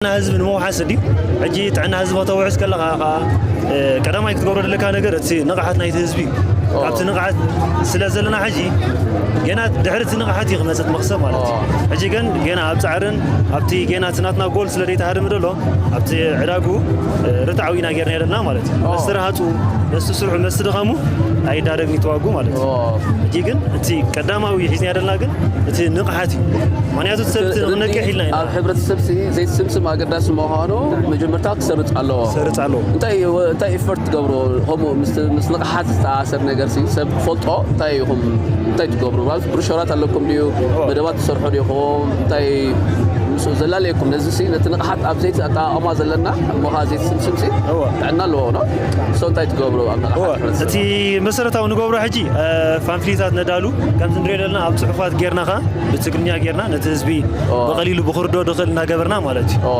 ጥዕና ህዝቢ ንምውሓስ እንድዩ። ሕጂ ጥዕና ህዝቢ ከተውሕስ ከለኻ ከዓ ቀዳማይ ክትገብሮ ዘለካ ነገር እቲ ንቕሓት ናይቲ ህዝቢ እዩ። ካብቲ ንቕሓት ስለ ዘለና ሕጂ ገና ድሕሪ እቲ ንቕሓት እዩ ክመፅእ መኽሰብ ማለት እዩ። ሕጂ ግን ገና ኣብ ፃዕርን ኣብቲ ገና እቲ ናትና ጎል ስለ ደይተሃርም ዘሎ ኣብቲ ዕዳጉ ርትዓዊ ኢና ጌርና ዘለና ማለት እዩ። መስተ ረሃፁ መስተ ስርሑ መስተ ድኸሙ ኣይዳረግን ይተዋጉ ማለት እዩ። ሕጂ ግን እቲ ቀዳማዊ ሒዝና ዘለና ግን እቲ ንቕሓት እዩ። ምክንያቱ እቲ ሰብ እቲ ንኽነቅሕ ኢልና ኢና። ኣብ ሕብረተሰብ ሲ ዘይስምስም ኣገዳሲ ምዃኑ መጀመርታ ክሰርፅ ኣለዎ። ሰርፅ ኣለዎ። እንታይ እንታይ ኢፈርት ትገብሩ ከምኡ ምስ ምስ ንቕሓት ዝተኣሰር ነገር ሲ ሰብ ክፈልጦ እንታይ ኢኹም እንታይ ትገብሩ ማለት ብሮሸራት ኣለኩም ድዩ መደባት ትሰርሑ ዲኹም እንታይ ምስ ዘላለየኩም ነዚ ሲ ነቲ ንቕሓት ኣብ ዘይት ኣጠቓቕማ ዘለና እሞ ኸዓ ዘይትስምስም ሲ እወ። ጥዕና ኣለዎ ነው ሶ እንታይ ትገብሩ ኣብ ንቕሓት እወ፣ ሕብረተሰብ እቲ መሰረታዊ ንገብሮ ሕጂ ፋንፍሊታት ነዳሉ ከምዚ ንሪኦ ዘለና ኣብ ፅሑፋት ጌርና ኸዓ ብትግርኛ ጌርና ነቲ ህዝቢ እወ። ብቐሊሉ ብክርዶ ድኽእል እናገበርና ማለት እዩ። እወ።